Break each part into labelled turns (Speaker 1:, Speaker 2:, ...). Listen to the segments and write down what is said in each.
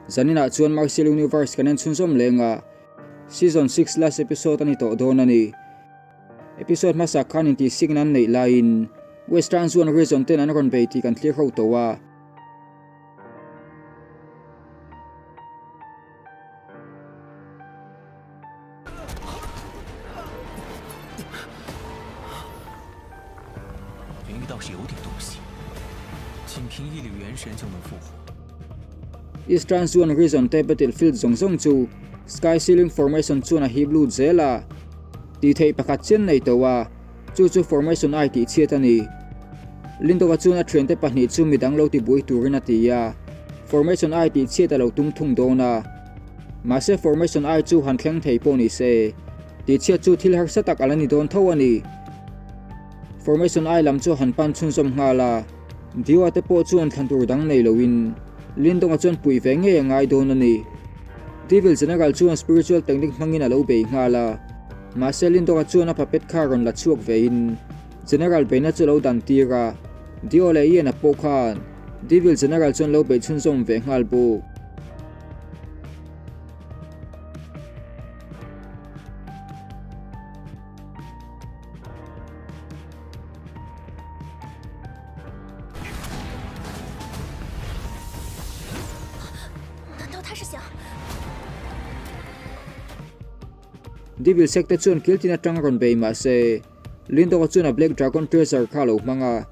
Speaker 1: Zaninah chuan Martial Universe kan en chhunzawm leng a, Season 6 last episode a ni tawh dawn a ni. Episode hmasa khan intihsik nan neih laiin Western Zone Region ten an rawn bei tih kan thlir ho tawh a. Eastern Zone Region te battlefield zawng zawng chu Sky Ceiling Formation chuan a hip lut zel a, tih theih pakhat chian nei tawh a, chu chu Formation I tih chhiat a ni. Lindova chuan a thiante pahnih chu midang lo tibui turin a ti a, Formation I tih chhiat a lo tum thung dawn a. Mahse Formation I chu han thleng thei pawh ni se, tihchhiat chu thil harsa tak a la ni dawn tho a ni. Formation I lam chu han pan chhunzawm nghal a, Dio-a te pawh chuan thlan tur dang nei loin Lindong-a chuan puih ve ngei a ngai dawn a ni. Devil General chuan spiritual technique hmangin a lo bei nghal a, mahse Lindong-a chuan a puppet kha rawn la chhuak vein General beihna chu a lo dan tir a, Dio leh Ian-a pawh khan Devil General chuan lo bei chhunzawm ve nghal bawk. Devil Sek te chuan kiltin atang rawn bei mahse Lindog-a chuan a Black Dragon Treasure kha a lo hmang a.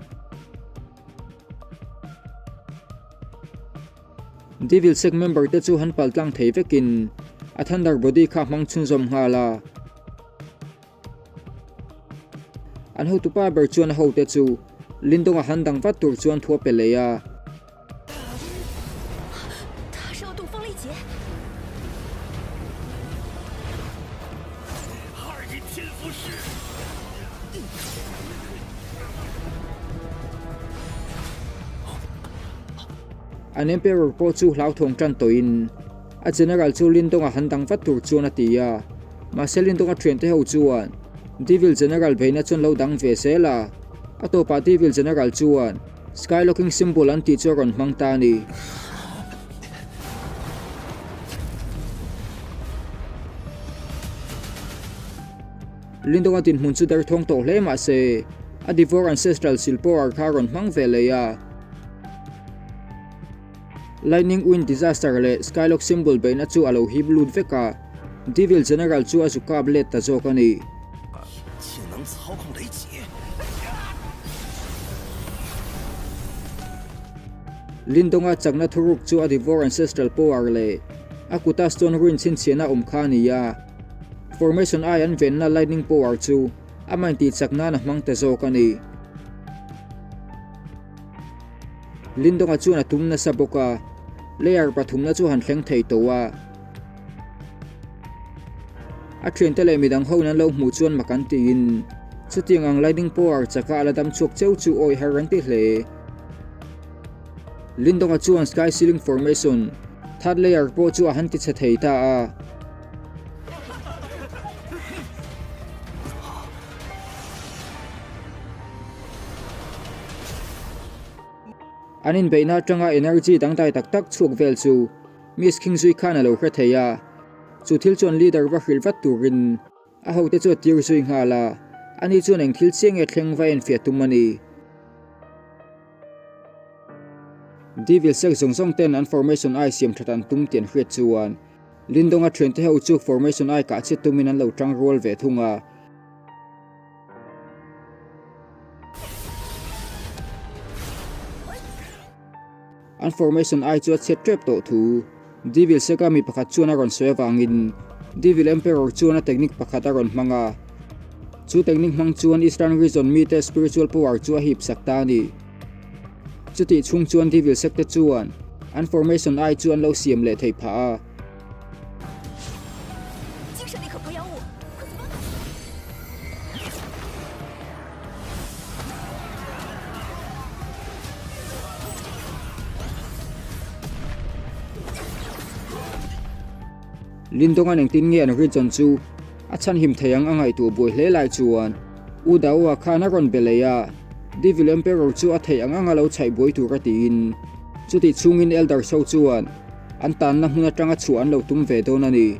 Speaker 1: Devil Sek member te chu han pal tlang thei vekin a Thunder Body kha a hmang chhunzawm nghal a. An hotupa ber chuan a hote chu Lindong-a han dang vat tur chuan thu a pe leh a. An Emperor pawh chu hlauthawng tan tawhin a General chu Lindong-a han dang vat tur chuan a ti a. Mahse Lindong-a thiante ho chuan Devil General beihna chuan lo dang ve zel a. A tawpah Devil General chuan Skylocking Symbol an tih chu a rawn hmang ta a ni. Lindong-a dinhmun chu derthawng tawh hle mahse a Devor Ancestral Silpower kha a rawn hmang ve leh a. Lightning Wind Disaster leh Skylock Symbol beihna chu a lo hip lut vek a, Devil General chu a zu kap let ta zawk a ni. Lindonga chakna thuruk chu a Devor Ancestral Power leh a kuta Stone Ruin chhinchhiahna awm kha a ni a, Formation I an venna Lightning Power chu amah intihchak nan a hmang ta zawk a ni. Lindonga chuan a tum nasa bawk a, layer pathumna chu han thleng thei tawh a. A thiante leh midang ho in an lo hmuh chuan mak an tiin chutiang ang lightning power chaka a la dam chhuak cheu chu awi har an ti hle. Lindonga chuan sky ceiling formation third layer pawh chu a han ti chhe thei ta a. An inbeihna atanga energy dangdai tak tak chhuak vel chu Miss Khingzui khan a lo hre thei a, chu thil chuan leader va hrilh vat turin a hote chu a tir zui nghal a, ani chuan eng thil chiang nge thleng va enfiah tum a ni. Devil Sek zawng zawng ten an formation ai siam that an tum tih an hriat chuan Lindonga thiante ho chu formation ai kah chhiat tumin an lo tang rual ve thung a. An formation ai chu a chhiat tep tawh thu Devil Seka mi pakhat chuan a rawn sawi avangin Devil Emperor chuan a technique pakhat a rawn hmang a. Chu technique hmang chuan Eastern Region mite spiritual power chu a hip sak ta a ni. Chutih chhung chuan Devil Sek te chuan an formation ai chu an lo siam leh theih phah a. Lindongan engtin nge an region chu a chhanhim thei ang a ngaihtuah buai hle lai chuan U Daoa khan a rawn be leh a, Devil Emperor chu a theih ang anga lo chhaih buai tur a tiin chutih chhungin Elder So chuan. An tanna hmun atanga chhuah an lo tum ve dawn a ni.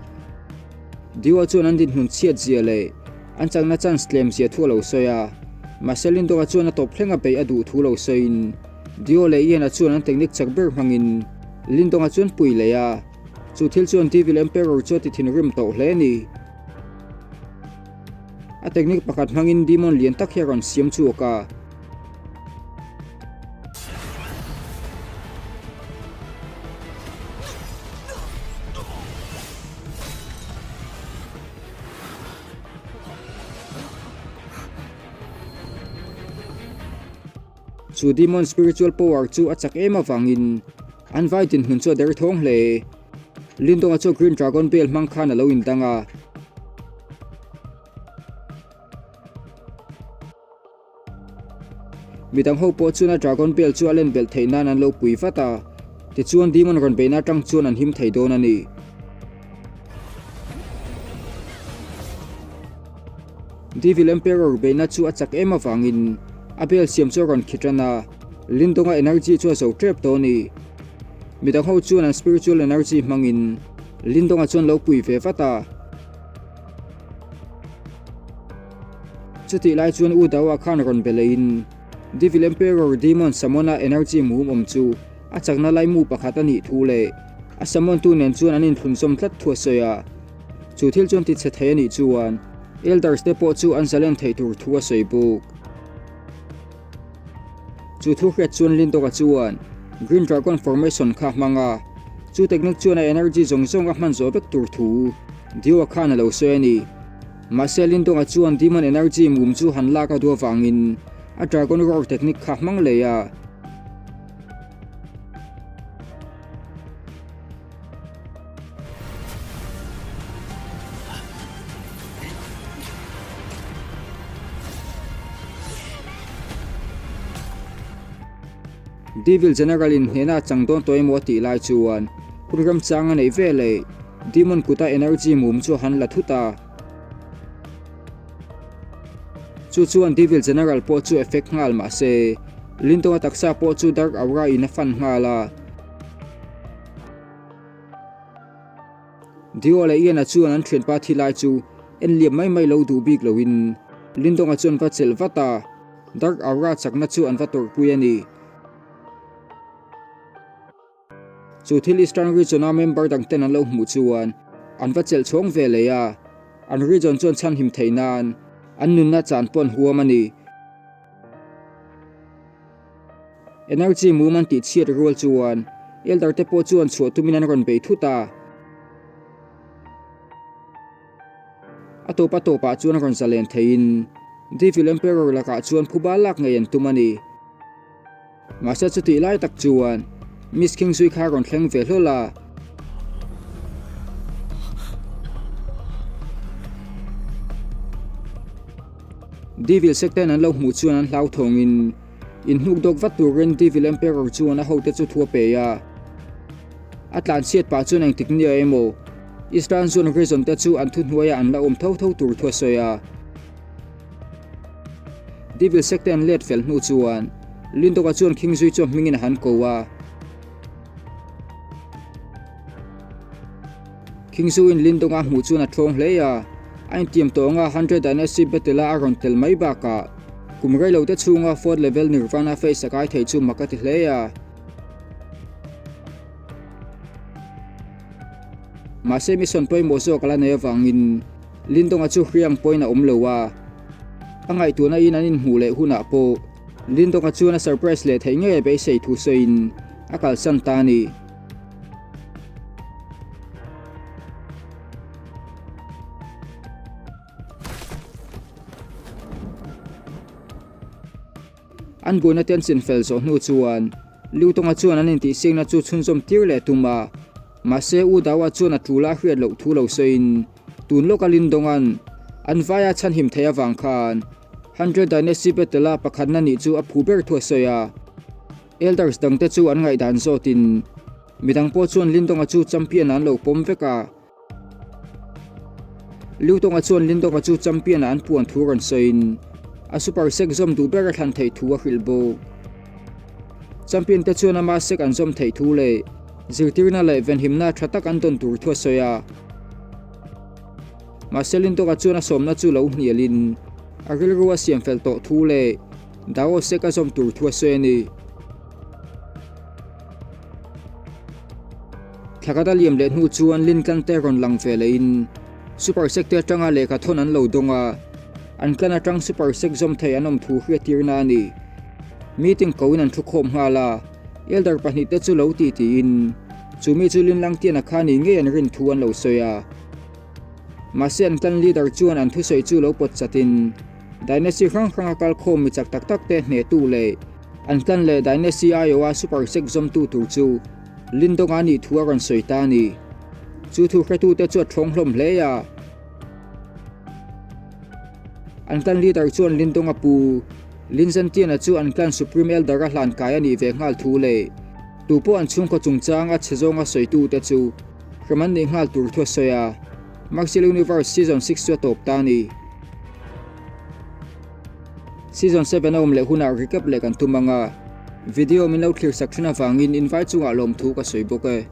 Speaker 1: Dio chuan an dinhmun chhiat zia leh an chakna chance tlem zia thu a lo sawi a. Mahse Lindong-a chuan a tawp thleng a beih a duh thu lo sawiin Dio leh Ian-a chuan an technique chak ber hmangin Lindong-a chuan pui leh a. Chu thil chuan Devil Emperor chu a ti thinrim tawh hle a ni. A technique pakhat hmangin demon lian tak hi a rawn siam chhuak a. Chu demon spiritual power chu a chak em avangin an vai dinhmun chu a derthawng hle. Lindonga chu Green Dragon Bell hmang khan a lo indang a. Midang ho pawh chuan a Dragon Bell chu a len belh theih nan an lo pui vat a, tichuan Demon rawn beihna atang chuan an him thei dawn a ni. Devil Emperor beihna chu a chak em avangin a bell siam chu a rawn khi tan a, Lindonga energy chu a zo tep tawh a ni. Midang ho chuan an spiritual energy hmangin Lindonga chuan lo pui ve vat a. Chutih lai chuan U Dawa khan rawn be leiin Devil Emperor Demon Summon-a energy mum awm chu a chakna laimu pakhat a nih thu leh a summon tu nen chuan an inthlunzawm tlat thu a sawi a. Chu thil chuan tichhe thei a nih chuan Elders te pawh chu an zalen theih tur thu a sawi bawk. Chu thu hriat chuan Lindog-a chuan Green Dragon Formation kha a hmang a, chu technique chuan a energy zawng zawng a hman zawh vek tur thu Dio-a khan a lo sawi a ni. Mahse Lindong-a chuan Demon Energy mum chu han lak a duh avangin a Dragon Roar technique kha a hmang leh a. Devil General in hnena chang dawn tawh emaw a tih lai chuan hun ramchang a neih veleh Demon kuta energy mum chu a han la thut a. Chu chuan Devil General pawh chu effect nghal mahse Lindong-a taksa pawh chu Dark Aura in a fan nghal a. Dio leh Ian-a chuan an thianpa thi lai chu en liam mai mai lo duh bik loin Lindong-a chuan va chelh vat a, Dark Aura chakna chu an va tawrhpui a ni. Chu thil Eastern Region-a member dangten an lo hmuh chuan an va chelh chhawng ve leh a, an region chuan chhanhim theih nan an nunna chan pawh an huam a ni. Energy mum an tihchhiat rual chuan Elder te pawh chuan chhuah tumin an rawn bei thut a. A tawp a tawpah chuan rawn zalen theiin Devil Emperor lakah chuan phuba lak ngei an tum a ni. Mahse chutih lai tak chuan Miss Kingzui kha a rawn thleng ve hlawl a. Devil Sekten an lo hmuh chuan an hlauthawngin inhnuk dawk vat turin Devil Emperor chuan a hote chu thu a pe a. A tlanchhiat pah chuan engtik nia emaw Eastern Zone Region te chu an thuhnuaiah an la awm tho tho tur thu a sawi a. Devil Sekten let fel hnu chuan Lindawka chuan Kingzui chu a hmingin a han ko a. Khingzuin Lindonga hmuh chuan a thawng hle a, a intiam tawng a Hundred Dynasty Battle-a a rawn tel mai bakah kum reilote chhunga fourth level Nirvana phase a kai thei chu mak a ti hle a. Mahse mission pawimawh zawk a la nei avangin Lindonga chu hriang pawhin a awm lo a, a ngaihtuahna in an inhmuh leh hunah pawh Lindonga chuan a surprise leh theih ngei a beisei thu sawiin a kalsan ta a ni. An buaina te an chinfel zawh hnu chuan Liutonga chuan an intihsiakna chu chhunzawm tir leh tum a, mahse U Dawa chuan a tul a hriat loh thu lo sawiin tun lawka Lindonga'n an vaia chhanhim theih avang khan Hundred Dynasty Battle-a pakhatna nih chu a phu ber thu a sawi a. Elders dangte chu an ngaihdan zawtin midang pawh chuan Lindonga chu champion ah an lo pawm vek a. Liutonga chuan Lindonga chu champion ah an puan thu rawn sawiin a super sek zawm duh ber a thlan theih thu a hrilh bawk. Champion te chuan ama sek an zawm theih thu leh. Zirtirna leh venhimna tha tak an tawn tur thu a sawi a. Mahse Lintoka chuan a sawmna chu lo hnialin a rilru a siam fel tawh thu leh Dao Sek a zawm tur thu a sawi a ni. Thlakhat a liam leh hnu chuan Lin clan te rawn lang ve lehin Super Sek te atanga lehkha thawn an lo dawng a, an clan atang Super Sek zawm thei an awm thu hriattirna a ni. Meeting koin an thu khawm nghal a, Elder pahnihte chu lo ti tiin chu mi chu Lin Langtiana kha ni ngei an rin thu an lo sawi a. Mahse an clan leader chuan an thusawi chu lo pawt chatin Dynasty hrang hranga kal khawm mi chak tak tak te hnehtu leh an clan leh Dynasty aiawha super sek zawmtu tur chu Lin Dong-a nih thu a rawn sawi ta a ni. Chu thu hretute chu a thawng hlawm hle a. An clan leader chuan Lin Dong-a pu Lin Zentiana chu an clan Supreme Elder a hlan kai a nih ve nghal thu leh tupawh an chhungkaw chungchang a chhe zawnga sawitute chu Hrem an nih nghal tur thu a sawi a, Martial Universe Season 6 chu a tawp ta a ni. Season 7 a awm leh hunah recap leh kan tum ang a, video min lo thlir sak thin avangin invai chungah lawmthu ka sawi bawk e.